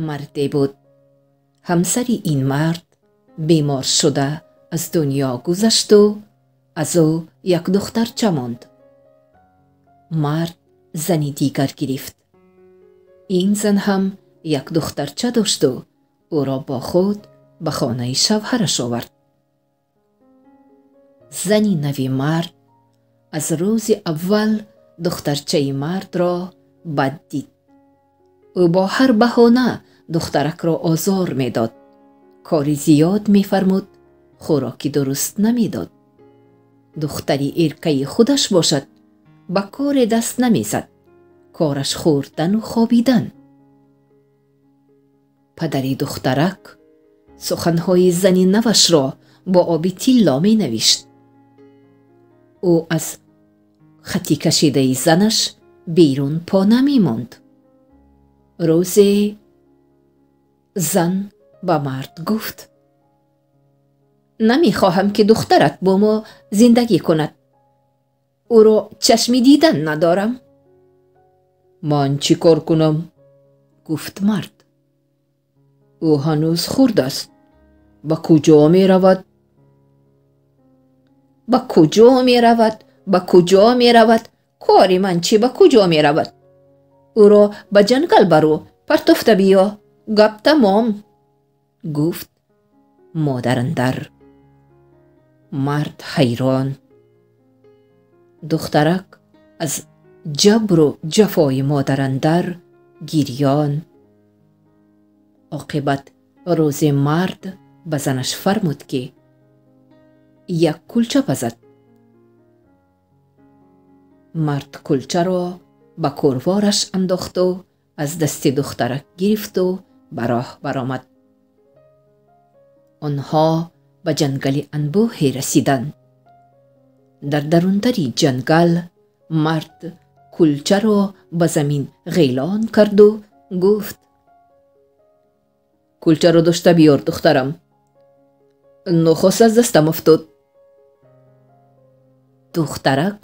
Марде буд. Ҳамсари ин мард бемор шуда аз дунё гузашту аз ӯ як духтарча монд. Мард зани дигар гирифт. Ин зан ҳам як духтарча дошту ӯро бо худ ба хонаи шавҳараш овард. Зани нави мард аз рӯзи аввал духтарчаи мардро бад дид. Ӯ бо ҳар баҳона духтаракро озор медод, кори зиёд мефармуд, хӯроки дуруст намедод. Духтари эркаи худаш бошад, ба коре даст намезад, кораш хӯрдану хобидан. Падари духтарак суханҳои зани навашро бо оби тилло менавишт. Ӯ аз хати кашидаи занаш берун по намемонд. Рӯзе зан ба мард гуфт: намехоҳам, ки духтарат бо мо зиндагӣ кунад. Ӯро чашми дидан надорам. Ман чӣ кор кунам? Гуфт мард. Ӯ ҳанӯз хурд аст. Ба куҷо меравад? Ба куҷо меравад? Ба куҷо меравад? Кори ман чӣ, ба куҷо меравад? Ӯро ба ҷангал бару партофта биё. Гап тамом, гуфт модарандар. Мард ҳайрон. Духтарак аз ҷабру ҷафои модарандар гирён. Оқибат рӯзе мард ба занаш фармуд, ки як кулча пазад. Мард кулчаро ба кӯрвораш андохту аз дасти духтарак гирифту ба роҳ баромад. Онҳо ба ҷангали анбӯҳе расиданд. Дар дарунтари ҷангал мард кулчаро ба замин ғелон карду гуфт: кулчаро дошта биёр, духтарам. Нохост аз дастам афтод. Духтарак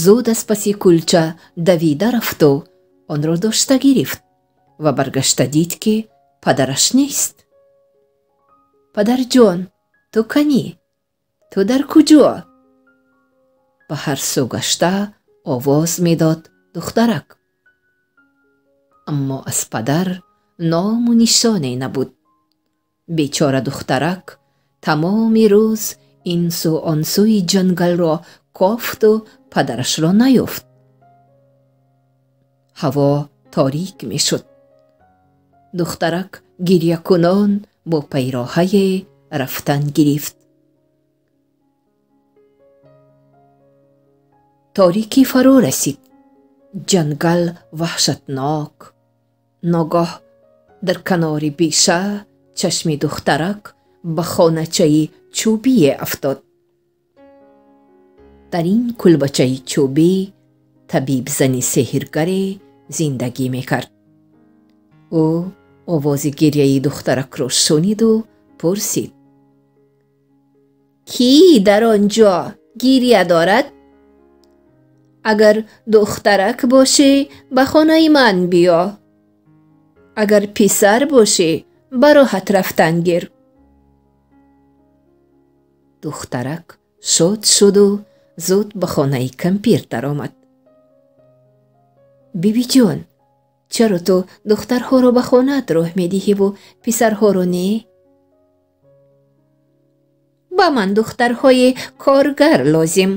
зуд аз паси кулча давида рафту онро дошта гирифт ва баргашта дид, ки падараш нест. Падарҷон, ту канӣ? Ту дар куҷо? Ба ҳар сӯ гашта овоз медод духтарак. Аммо аз падар ному нишоне набуд. Бечора духтарак тамоми рӯз ин сӯ он сӯи ҷангалро кофту падарашро наёфт. Ҳаво торик мешуд. Духтарак гирякунон бо пайроҳае рафтан гирифт. Торикӣ фаро расид. Ҷангал ваҳшатнок. Ногоҳ дар канори беша чашми духтарак ба хоначаи чӯбие афтод. Дар ин кулбачаи чӯбӣ табибзани сеҳргаре зиндагӣ мекард. Ӯ овози гиряи духтаракро шуниду пурсид: кӣ дар он ҷо гиря дорад? Агар духтарак бошӣ, ба хонаи ман биё. Агар писар бошӣ, ба роҳат рафтан гир. Духтарак шод шуду зуд ба хонаи кампир даромад. Бибиҷон, чаро ту духтарҳоро ба хонаат роҳ медиҳиву писарҳоро не? Ба ман духтарҳои коргар лозим.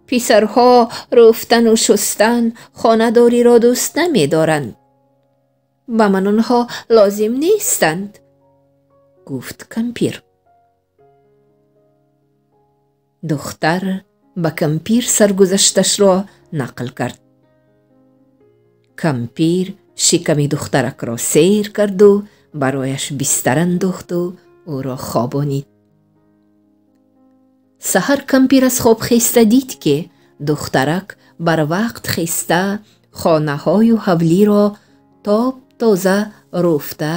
Писарҳо руфтану шустан, хонадориро дӯст намедоранд. Ба ман онҳо лозим нестанд, гуфт кампир. Духтар ба кампир саргузашташро нақл кард. Кампир шиками духтаракро сер карду барояш бистар андохту ӯро хобонид. Саҳар кампир аз хоб хеста дид, ки духтарак барвақт хеста хонаҳою ҳавлиро тоб тоза руфта,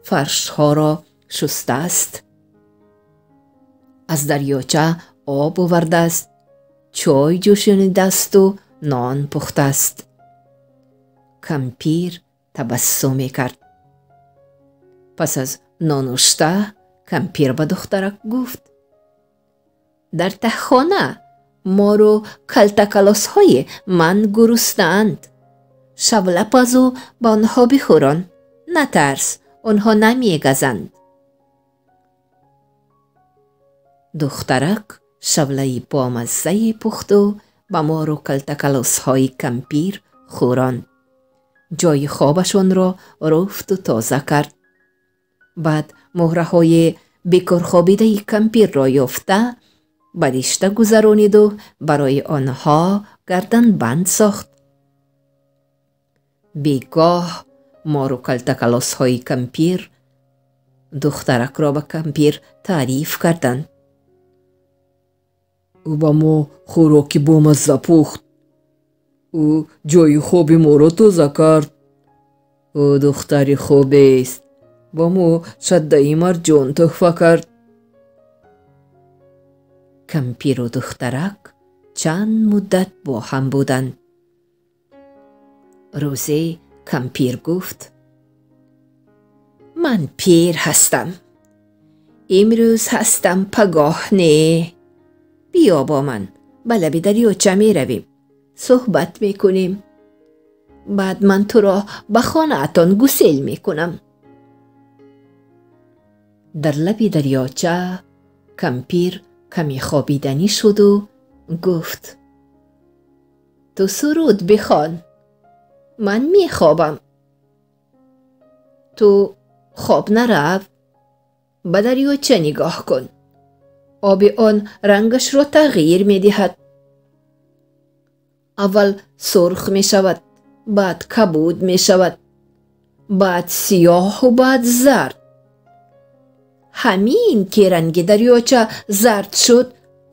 фаршҳоро шустааст. Аз дарёча об овардааст, чой ҷӯшонидаасту нон пухтааст. Кампир табассум мекард. Пас аз нонушта кампир ба духтарак гуфт: дар таҳхона мору калтакалосҳои ман гуруснаанд. Шавла пазу ба онҳо бихӯрон. Натарс, онҳо намегазанд. Духтарак шавлаи бомаззае пухту ба мору калтакалосҳои кампир хӯронд. Ҷои хобашонро руфту тоза кард. Баъд муҳраҳои бекорхобидаи кампирро ёфта ба ришта гузарониду барои онҳо гарданбанд сохт. Бегоҳ мору калтакалосҳои кампир духтаракро ба кампир таъриф карданд. Ӯ ба мо хӯроки бомазза пухт. Ӯ ҷои хоби моро тоза кард. Ӯ духтари хубест. Ба мо шаддаи марҷон тӯҳфа кард. Кампиру духтарак чанд муддат бо ҳам буданд. Рӯзе кампир гуфт: ман пир ҳастам. Имрӯз ҳастам, пагоҳ не. Биё бо ман ба лаби дарёча меравем, суҳбат мекунем. Баъд ман туро ба хонаатон гусел мекунам. Дар лаби дарёча кампир каме хобиданӣ шуду гуфт: ту суруд бихон, ман мехобам. Ту хоб нарав, ба дарёча нигоҳ кун. Оби он рангашро тағйир медиҳад. Аввал сурх мешавад, баъд кабуд мешавад, баъд сиёҳу баъд зард. Ҳамин ки ранги дарёча зард шуд,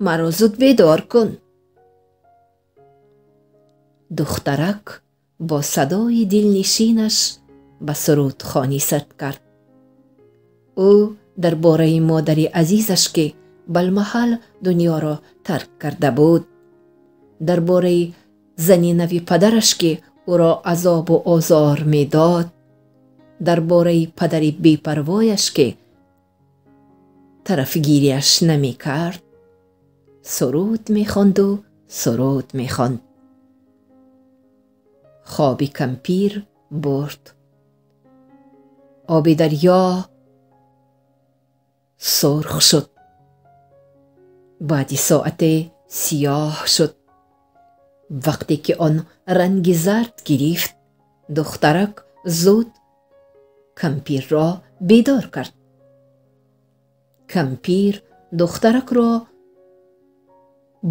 маро зуд бедор кун. Духтарак бо садои дилнишинаш ба сурудхонӣ сар кард. Ӯ дар бораи модари азизаш, ки балмаҳал дунёро тарк карда буд, дар бораи зани нави падараш, ки ӯро азобу озор медод, дар бораи падари бепарвояш, ки тарафгириаш намекард, суруд мехонду суруд мехонд. Хоби кампир бурд. Оби дарё сурх шуд. Баъди соате сиёҳ шуд. Вақте ки он ранги зард гирифт, духтарак зуд кампирро бедор кард. Кампир духтаракро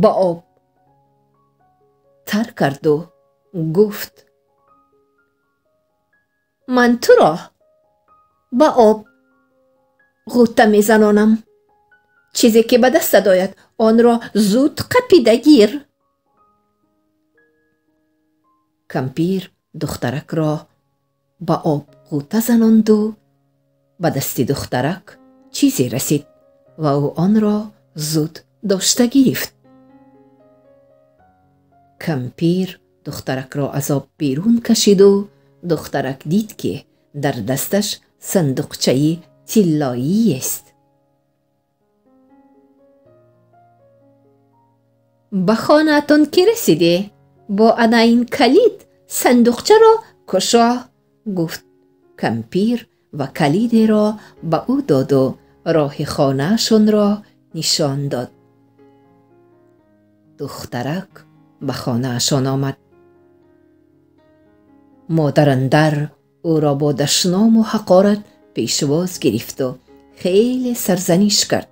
ба об тар карду гуфт: ман туро ба об ғӯта мезанонам. Чизе ки ба дастат ояд, онро зуд қапида гир. Кампир духтаракро ба об ғӯта занонду ба дасти духтарак чизе расид ва ӯ онро зуд дошта гирифт. Кампир духтаракро аз об берун кашиду духтарак дид, ки дар дасташ сандуқчаи тиллоиест. Ба хонаатон ки расидӣ, бо ана ин калид сандуқчаро кушо, гуфт кампир ва калидеро ба ӯ доду роҳи хонаашонро нишон дод. Духтарак ба хонаашон омад. Модарандар ӯро бо дашному ҳақорат пешвоз гирифту хеле сарзаниш кард.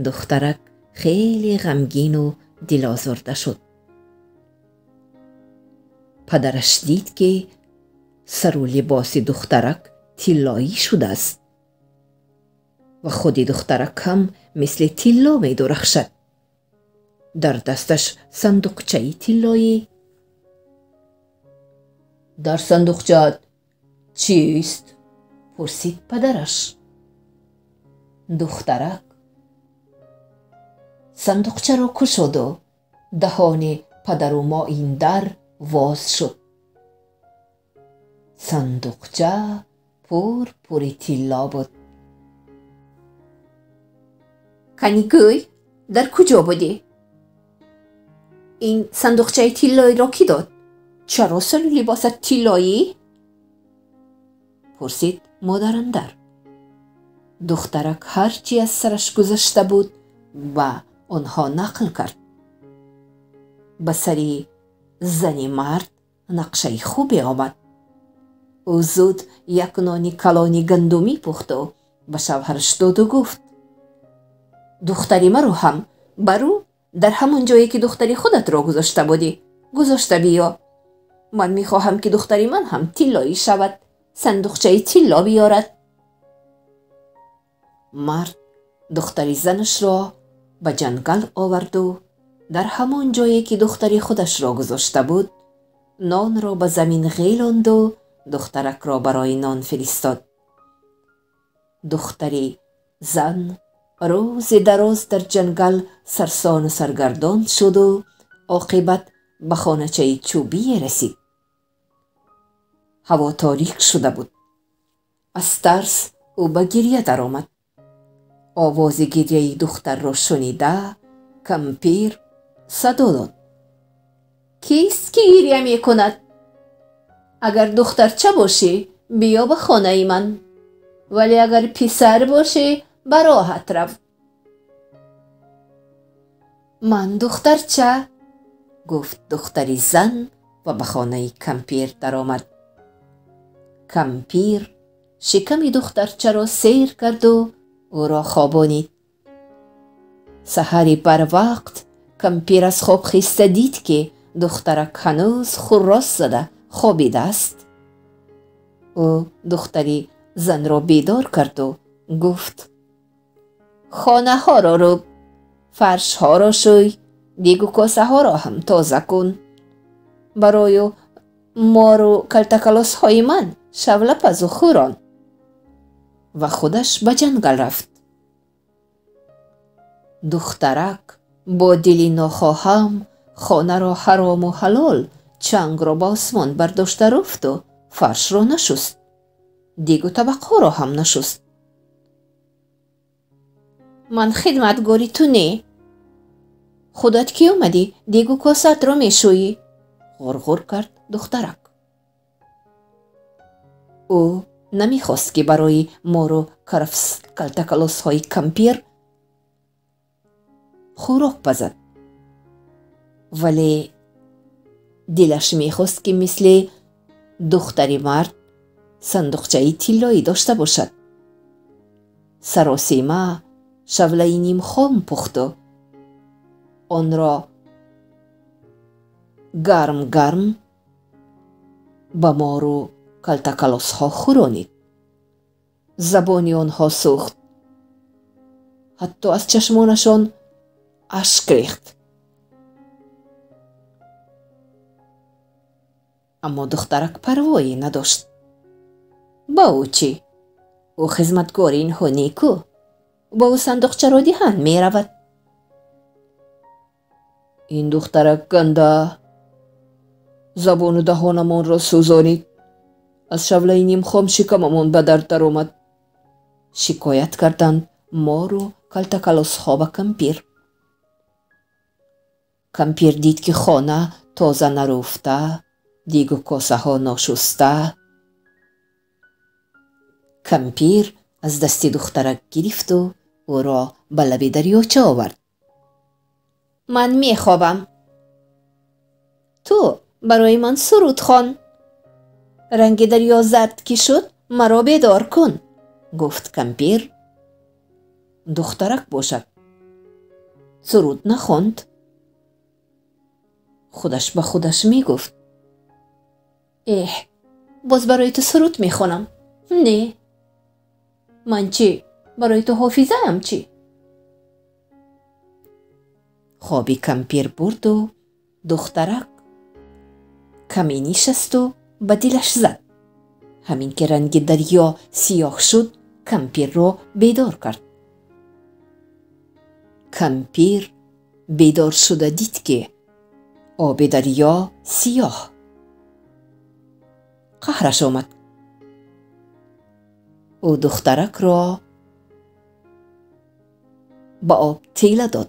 Духтарак хеле ғамгину дилозурда шуд. Падараш дид, ки сару либоси духтарак тиллоӣ шудааст ва худи духтарак ҳам мисли тилло медурахшад. Дар дасташ сандуқчаи тиллоӣ. Дар сандуқчаат чист? Пурсид падараш. Духтарак сандуқчаро кушоду даҳони падару моиндар воз шуд. Сандуқча Пур-пури тилло буд. Кани гӯй, дар куҷо будӣ? Ин сандуқчаи тиллоиро кӣ дод? Чаро сару либосат тиллоӣ? Пурсид модарандар. Духтарак ҳарчи аз сараш гузашта буд, ба онҳо нақл кард. Ба сари зани мард нақшаи хубе омад. Ӯ зуд як нони калони гандумӣ пухту ба шавҳараш доду гуфт: духтари маро ҳам барӯ дар ҳамон ҷое ки духтари худатро гузошта будӣ, гузошта биё. Ман мехоҳам, ки духтари ман ҳам тиллоӣ шавад, сандуқчаи тилло биёрад. Мард духтари занашро ба ҷангал оварду дар ҳамон ҷое ки духтари худашро гузошта буд, нонро ба замин ғелонду духтаракро барои нон фиристод. Духтари зан рӯзи дароз дар ҷангал сарсону саргардон шуду оқибат ба хоначаи чӯбие расид. Ҳаво торик шуда буд. Аз тарс ӯ ба гирья даромад. Овози гирьяи духтарро шунида, кампир садо дод: кист ки гирья мекунад? Агар духтарча бошӣ, биё ба хонаи ман, вале агар писар бошӣ, ба роҳат рав. Ман духтарча, гуфт духтари зан ва ба хонаи кампир даромад. Кампир шиками духтарчаро сер карду ӯро хобонид. Саҳари барвақт кампир аз хоб хиста дид, ки духтарак ҳанӯз хуррос зада хобидааст. Ӯ духтари занро бедор карду гуфт: хонаҳоро рӯб, фаршҳоро шӯй, дигу косаҳоро ҳам тоза кун. Барою мору калтакалосҳои ман шавла пазу хӯрон. Ва худаш ба ҷангал рафт. Духтарак бо дили нохоҳам хонаро ҳарому ҳалол, чангро ба осмон бардошта руфту фаршро нашуст, дигу табақҳоро ҳам нашуст. Ман хидматгори ту не. Худат ки омадӣ, дигу косаатро мешӯӣ, ғурғур кард духтарак. Ӯ намехост, ки барои мору калтакалосҳои кампир хӯрок пазад, вале дилаш мехост, ки мисли духтари мард сандуқчаи тиллоӣ дошта бошад. Саросима шавлаи нимхом пухту онро гарм-гарм ба мору калтакалосҳо хӯронид. Забони онҳо сӯхт, ҳатто аз чашмонашон ашк рехт. Аммо духтарак парвое надошт. Ба ӯ чӣ? Ӯ хизматгори инҳо неку. Ба ӯ сандуқчаро диҳанд, меравад. Ин духтарак ганда забону даҳонамонро сӯзонид. Аз шавлаи нимхом шикамамон ба дард даромад, шикоят карданд мору калтакалосҳо ба кампир. Кампир дид, ки хона тоза наруфта, дигу косаҳо ношуста. Кампир аз дасти духтарак гирифту ӯро ба лаби дарёча овард. Ман мехобам. Ту барои ман суруд хон. Ранги дарё зард ки шуд, маро бедор кун, гуфт кампир. Духтарак бошад суруд нахонд. Худаш ба худаш мегуфт: эҳ, боз барои ту суруд мехонам. Не, ман чӣ, барои ту ҳофизаам чӣ? Хоби кампир бурду духтарак каме нишасту ба дилаш зад. Ҳамин ки ранги дарё сиёҳ шуд, кампирро бедор кард. Кампир бедор шуда дид, ки оби дарё сиёҳ. Қаҳраш омад. Ӯ духтаракро ба об тела дод.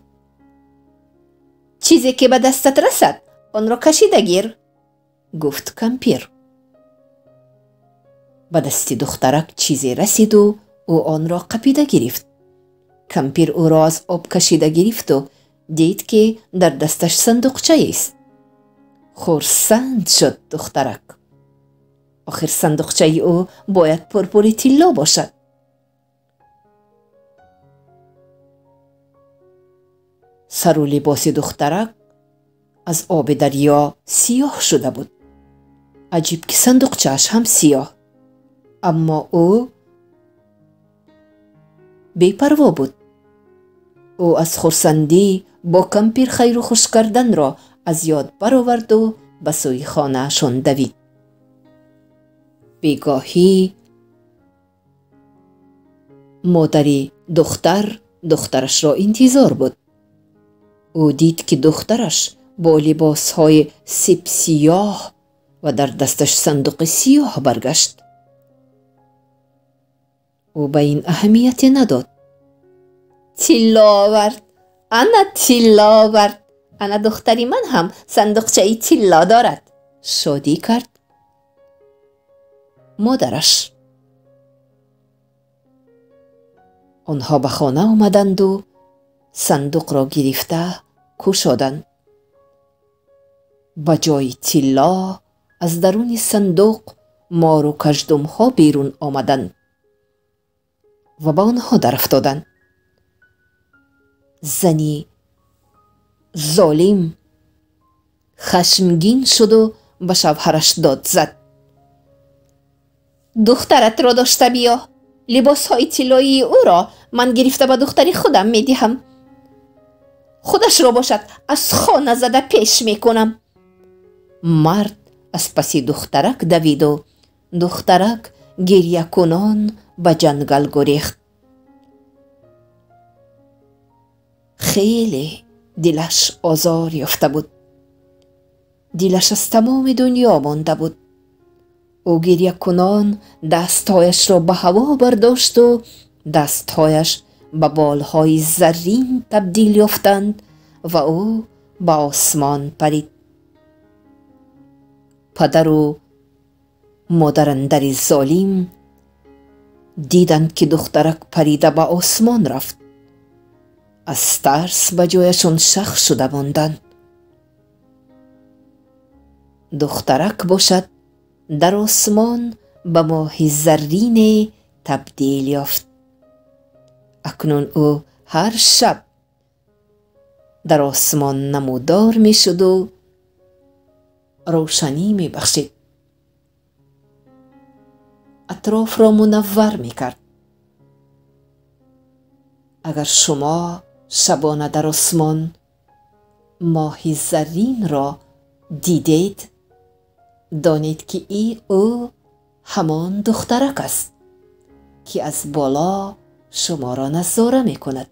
Чизе ки ба дастат расад, онро кашида гир, гуфт кампир. Ба дасти духтарак чизе расиду ӯ онро қапида гирифт. Кампир ӯро аз об кашида гирифту дид, ки дар дасташ сандуқчаест. Хурсанд шуд духтарак. Охир сандуқчаи ӯ бояд пурпури тилло бошад. Сару либоси духтарак аз оби дарё сиёҳ шуда буд. Аҷиб, ки сандуқчааш ҳам сиёҳ. Аммо ӯ бепарво буд. Ӯ аз хурсандӣ бо кампир хайру хуш карданро аз ёд бароварду ба сӯи хонаашон давид. Бегоҳӣ модари духтар духтарашро интизор буд. Ӯ дид, ки духтараш бо либосҳои сипсиёҳ ва дар дасташ сандуқи сиёҳ баргашт. Ӯ ба ин аҳамияте надод. Тилло овард, ана тилло овард, ана духтари ман ҳам сандуқчаи тилло дорад, шодӣ кард модараш. Онҳо ба хона омаданду сандуқро гирифта кушоданд. Ба ҷои тилло аз даруни сандуқ мору каждумҳо берун омаданд ва ба онҳо дарафтоданд. Зани золим хашмгин шуду ба шавҳараш дод зад: духтаратро дошта биё, либосҳои тиллоии ӯро ман гирифта ба духтари худам медиҳам. Худашро бошад аз хона зада пеш мекунам. Мард аз паси духтарак давиду духтарак гирьякунон ба ҷангал гурехт. Хеле дилаш озор ёфта буд. Дилаш аз тамоми дунё монда буд. Ӯ гирьякунон дастҳояшро ба ҳаво бардошту дастҳояш ба болҳои заррин табдил ёфтанд ва ӯ ба осмон парид. Падару модарандари золим диданд, ки духтарак парида ба осмон рафт. Аз тарс ба ҷояшон шах шуда монданд. Духтарак бошад дар осмон ба моҳи заррине табдил ёфт. Акнун ӯ ҳар шаб дар осмон намудор мешуду рӯшанӣ мебахшид. Атрофро мунаввар мекард. Агар шумо шабона дар осмон моҳи зарринро дидед, донед, ки ӯ ҳамон духтарак аст, ки аз боло шуморо назора мекунад.